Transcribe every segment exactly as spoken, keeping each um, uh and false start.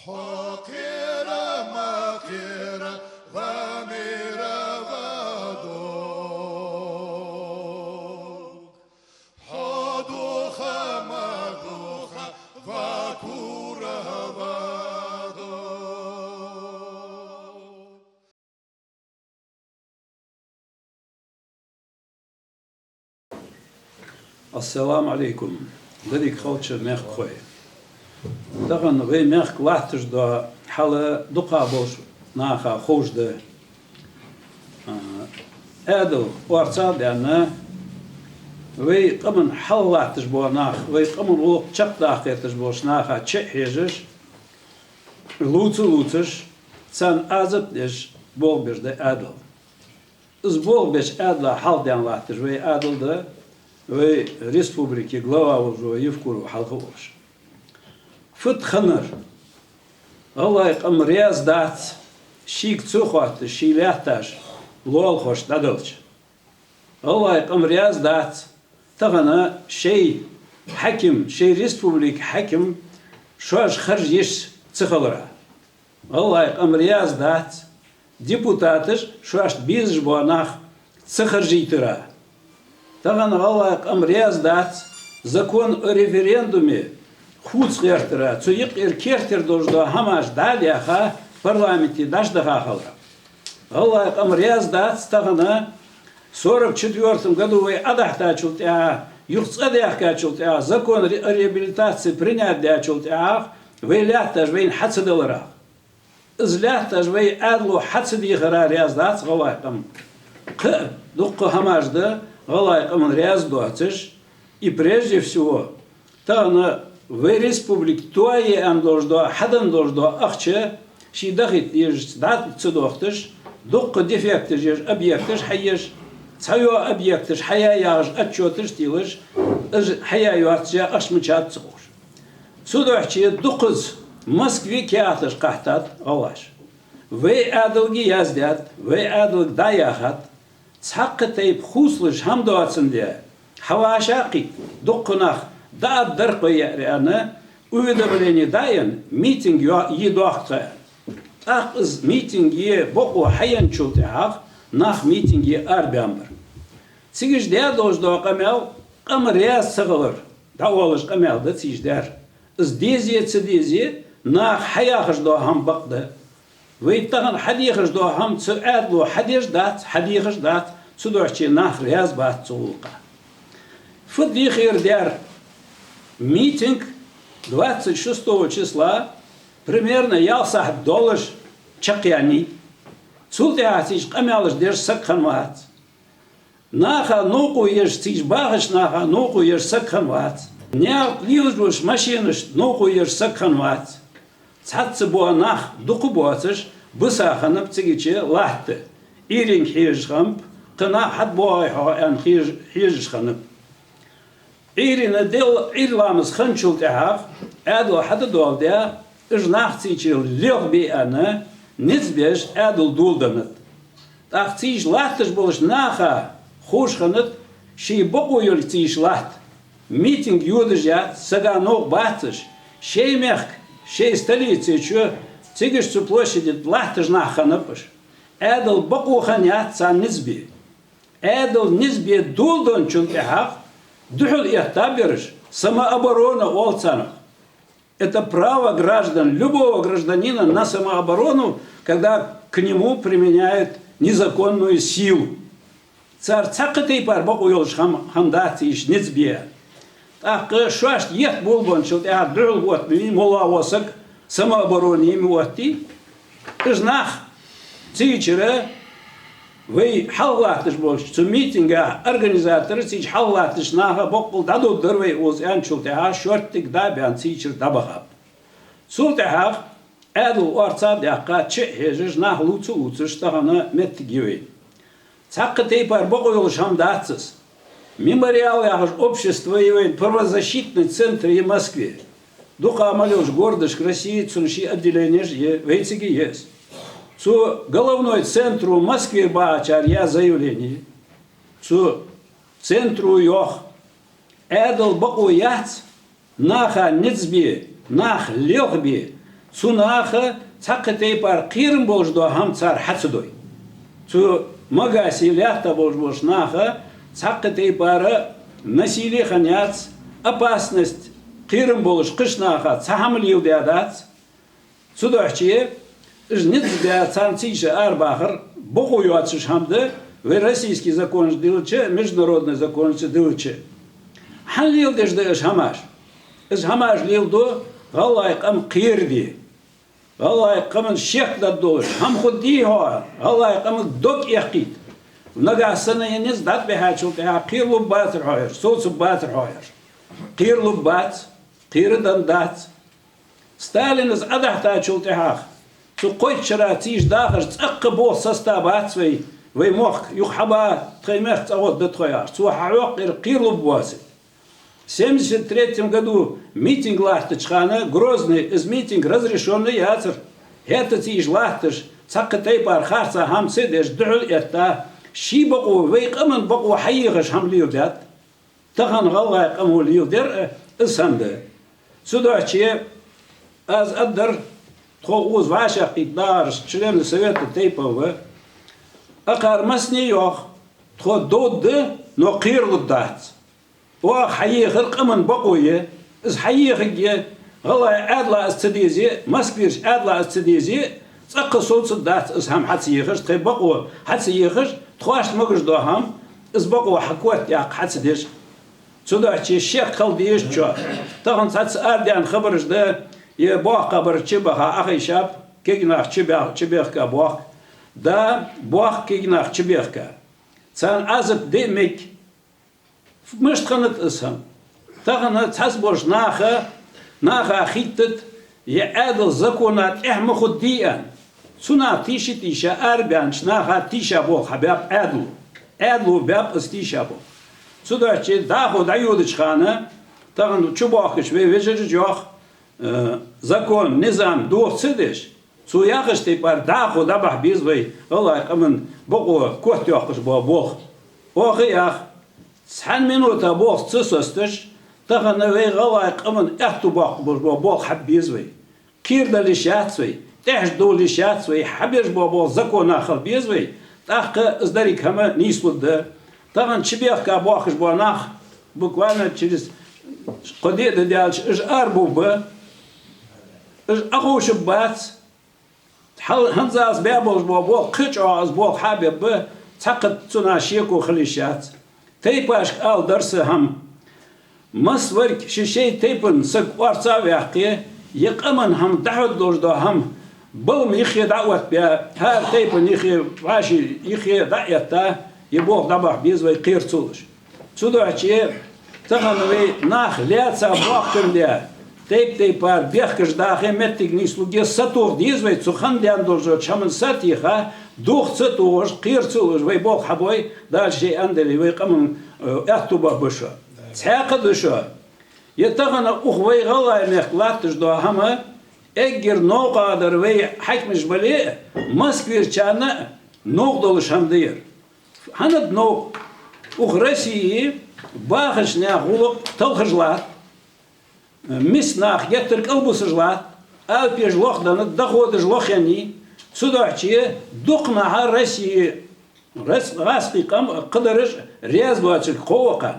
Хьо кхера ма кхера, ва мера ва дог. Хьо духа ма духа, ва кура ва дог. Ассаламу Ӏалайкум, деррига халча мехкахой. Тахан вай мехка латташ дола хьал дукхагӀа болча наха ховш да. А, Ӏаьдал орцагӀдаьнна, вай къаман хьалха латташ бола нах, вай къаман гӀулакх чакхдаккха гӀерташ болча наха чу а хьежаш, лувца а лувцаш, царна Ӏазап а деш, болх беш да Ӏаьдал. Из болх беча Ӏаьдала хьалха даьнна латташ вай Ӏаьдал да, вай республике глава волаш вола Евкуров хьалха волаш. Фуд хиннар? ГӀалгӀай къам раьза дац, шийга ца хоатташ, ший лаьтташ лоалахошта дӀаделча. ГӀалгӀай къам раьза дац, тахан шоай хьаким, шоай республика хьаким шоаш харжа йиш ца хилара. ГӀалгӀай къам раьза дац, депутаташ шоашта безаш бола нах ца харжийтара. Тахан гӀалгӀай къам раьза дац закон о референдуме хувца гӀертара, цу юкъера керттера долаш дола хӀамаш дӀа а даьха, парламенте дӀачудаха хилара. ГӀалгӀай къам раьза дац тахан сорок четвёртом году вай Ӏодахьийтачул тӀехьагӀа, юха цӀадаьхкачул тӀехьагӀа, закон ре-, о реабилитации принять даьчул тӀехьагӀа вай лаьтташ вайна хьа ца даларах. Из лаьтташ вай Ӏаьдало хьа ца дехара раьза дац гӀалгӀай къам. Кхы а дуккха хӀамаш да гӀалгӀай къаман раьза доацаш, и прежде всего, тахан вай республика тоае аьнна долаш дола, хьаденна долаш дола ахча ший дахийта дезача дӀа ца дохийташ, дуккха дефекташ еш объекташ хьаеш, цхьайола объекташ хьаяь яхаш отчёташ телаш, уж хьаяь йоацаш ахча мичад ца ховш. Цудухьа дукхаза Москве каьхаташ кхахьийтад гӀалгӀаша. Вай Ӏаьдалга яздаьд, вай Ӏаьдалга дӀаяхад, цхьаккха тайпа хувцалуш хӀама доацандаь, хьавӀашагӀкхийтта дуккха нах дӀа а дарба яр аьнна, уведомлени дӀаяьнна, митинг йо-, е доаккх тха аьнна. ТӀаккха из митинге бокъо хьаенначул тӀехьагӀа нах митинге арабаьннабар. Цига даь долаш дола къамаьл, къам раьза ца хилар дӀаоалаш къамаьл да цига даьр. Из дезе а ца дезе, наха хьаяхаш дола хӀама бакъ да. Вай тахан хьадехаш дола хӀама цу Ӏаьдало хьадеш дац, хьадехаш дац, цудухьа нах раьза бац цу гӀулакха. Фу дехар даьр? Митинг двадцать шестого числа примерно ялх сахьат долаш чакхъяьннай. Цул тӀехьагӀа цига къамаьлаш деш саг хиннавац. Наха новкъа еш, цига бахача наха новкъа еш саг хиннавац. Наьха лелаш болча машинашта новкъа еш саг хиннавац. Цхьацца бола нах дукха боацаш, биса хиннаб цигача латта. Ӏуйранга хьежаш хиннаб, кхы нах хьатӀабоагӀий-хьогӀ аьнна хьеж-, хьежаш хиннаб. Ӏуйрийна Ӏуйра ламаз хинначул тӀехьагӀа Ӏаьдало хьатӀадоаладаь, уж нах цига лелхабе аьнна, низ беш Ӏаьдало доладеннад. ТӀаккха цига латташ болча наха ховш хиннад, шоай бокъо йолга цига латта митинг йодаш яц, сага новкъа бац уж. Шоай мехка, шоай столице чу, цига цу площаде латташ нах хиннаб уж. Ӏаьдала бокъо хинна яц царна низ бе. Ӏаьдало низ бе доладенначул тӀехьагӀа духьал эттаб ераш, самооборона оал царна. Это право граждан, любого гражданина на самооборону, когда к нему применяют незаконную силу. Цар цхьаккха тайпара бокъо йолаш хӀама, хӀама дац цига низ бе. ТӀаккха шоашта етт болабенначул тӀехьагӀа духьал оттабаьннаб моллагӀа вола саг, самообороне ма оттий. Уж нах цигачара вай хьалха латташ болча, цу митинга организатора цига хьалха латтача наха боккъал дӀадоладаьдар вай укхаза аьнначул тӀехьагӀа шорттига дӀа а баьнна цигачара дӀабахаб. Цул тӀехьагӀа Ӏаьдало орцагӀдаьккха, чу а хьежаш, нах лувца а лувцаш, тахан моттиг я вайна. Цхьаккха тайпара бокъо йолаш хӀама дац из. Мемориал яхаш общество я вайна, правозащитный центр я Москве. Дукха мел йолча городашка России цун ший отделенеш я, вай цига я из. Цу головной центро Москвера бахачар яь заявлени. Цу центро йоах: Ӏаьдала бокъо яц наха низ бе, нах лелхабе, Цу наха цхьаккха тайпара кхерам болаш дола хӀама цар хьа ца дой. Цу Магасе лаьтта болаш болча наха цхьаккха тайпара насилие хиннаяц, опасность, кхерам болаш кхыча наха цхьа хӀама леладаь дац. Цудухьа уж низ даь, царна цига арабахар бокъо йоацаш хӀама да, вай российски законаш диллача, международни законаш диллача. ХӀана леладеш да уж хӀамаш? Уж хӀамаш леладу гӀалгӀай къам кхераде. ГӀалгӀай къаман шек дӀадолаш, хӀама хургдий хьона, гӀалгӀай къаман дог эккхийта. Нагахь санна е низ дӀатӀабихьачул тӀехьагӀа кхералургбацар хьо ераш, совцаргбацар хьо ераш. Кхералургбац, кхераденна дац. Сталина из Ӏодахьийтачул тӀехьагӀа цу кхойтта шера цига дахаш цӀаккха болх составлац вай, вай мохк юха хьаба, тхоай мехка цӀагӀо да тхо яхаш. Цо хьахьокх ераш кхералургбоацар. Семьдесят третьем году митинг латтача хана, Грозный, из митинг разрешённый яцар. ХӀаьта цига латташ, цхьаккха тайпара харца хӀама ца деш, духьал этта, ший бокъо, вай къаман бокъо хьаехаш хӀама леладаьд. Тахан гӀалгӀай къамо леладер а из хӀама да. Цудухьа аз аргдар, тхо укхаза вӀашагӀкхийтта дахараш члены Совета тейпов ва. Акхар массане а йоах, тхо довргда, но кхералургдац. Оаха хьаехар къаман бокъо я, из хьаехаргья, гӀалгӀай Ӏаьдала из ца дезе, Москверча Ӏаьдала из ца дезе, цӀаккха совцаргдац из хӀама хьа ца ехаш, тхоай бокъо хьа ца ехаш, тхоашта могаш дола хӀама, из бокъо хьакотта яккха хьа ца деш. Цудухьа шек хила дезачоа. Тахан цхьацца арадаьнна хабараш да, е боккха хабар чубаха Ӏохайшаб, кегий нах чубе-, чубехка боккха. Да, боккха кегий нах чубехка. Царна Ӏазап де мег. Мишта хиннад из хӀама? Тахан цхьацца болча наха, наха хийттад, е Ӏаьдал закона тӀехьа ма хургдий аьнна. Цу наха тийша-тийша, арабаьннача наха тийша болх хьабаьб Ӏаьдало. Ӏаьдало баьб из тийша болх. Цудухьа дӀахо дӀайодача хана, тахан чубохкаш вай вежарий йоах, э, закон, низам дохаца деш, цо яхача тайпара дӀахо дӀабахьа беза вай, гӀалгӀай къаман бокъо котъяккхаш бола болх. Оаха йоах, цхьан минута болх ца соцаш, тахан вай гӀалгӀай къаман аьттув боаккхаш бола болх хьабе беза вай. Кхерадала йиш яц вай, тӀехьашка довла йиш яц вай, хьабеш бола болх законах хила беза вай, тӀаккха из деррига хӀама нийслургда. Тахан чубехка боахкаш бола нах, буквально через кхо-диъ ди даьлча, уж арабувргба, уж Ӏоховшаргбац, хьал-, хӀанзалца баь болаш бола болх, кхы чӀоагӀа из болх хьабергба, цхьаккха цунах шеко хила йиш яц. Тайпашка ала дар са хӀама. Массаварг ший-ший тайпан саг орца а ваьккхе, е къаман хӀама дӀахьоргдолаш дола хӀама, балам юххе дӀа а оттабаь, хӀара тайпан юххе, вӀаший юххе дӀа а этта, е болх дӀабахьа беза вай кхерацалуш. Цудухьа тахан вай нах лаьца бохкам бе, тайп-тайпара бехкаш дахе, моттиг нийслургья, сатоха деза вай, цу хана даьнна долча хӀаман сатийха, духьа ца тохаш, кхерацалуш вай болх хьабой, Дала ше аьннадале вай къаман, э, аьттув бахьа беза шо. Цхьаькха да шо. Е тахан укх вай гӀалгӀай мехка латташ дола хӀама, эггара новкъа дар вай хьакимаш бале а, Москверчарна а новкъа долаш хӀама да ер. ХӀана да новкъа? Укх Россе бахача наьха гӀулакх талхаш латт, миска нах геттара кӀалбусаш латт, алапеш лохденнад, доходаш лохъеннай, цудухьа дукха наха Россе Рас-, гӀазкхий къам кхыдараш раьза доацилга кхоъ ва кхы.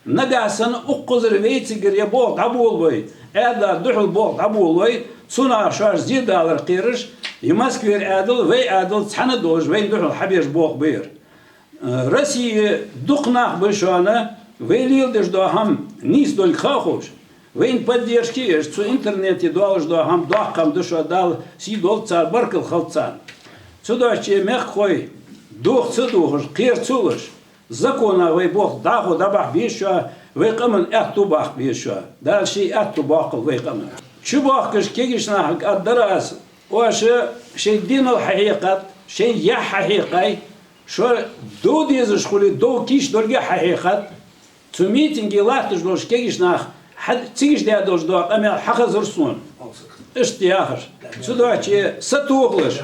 Нагахь санна укхазара вайцигара е болх дӀаболабой, Ӏаьдала духьал болх дӀаболабой, цунах шоаш зе далар кхераш, е Москвера Ӏаьдал, вай Ӏаьдал цхьана долаш вайна духьал хьабеш болх ба ер. Э, Россе дукха нах ба шоана, вай леладеш дола хӀама нийса долга ха а ховш. Вайна поддержка еш, цу интернете долаш дола хӀама доккха хӀама да шо, Дала сий долда царна, баркал хилда царна. Цудухьа мехкахой, духьа ца дохаш, кхерацалуш, законах вай болх дӀахо дӀабахьа беза шо, вай къаман аьттув баккха беза шо. Дала ший аьттув боаккхалба вай къаман. Чубохкаш кегийча нахага аргдар аз, оаш шоай денал хьахьекхад, шоай яхь хьахьекхай, шо дов дезаш хуле, дов кийчдолга хьахьекхад. Цу митинге латташ долча кегийча наха хьа-, цига даь долаш дола къамаьл хьахазар сона. Иштта яхаш. Цудухьа сатохалаш,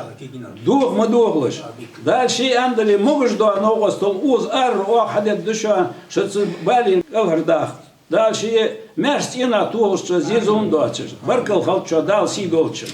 дохаш ма дохалаш. Дала ше аьннадале, могаш дола новкъостал укхаза арара оаха хьадергда шо, шо цу балийна кӀалхардаккха. Дала ший маьрша цӀенах тохаш, цо зе-зулам доацаш. Баркал хилда шоана, Дала сий долда шун.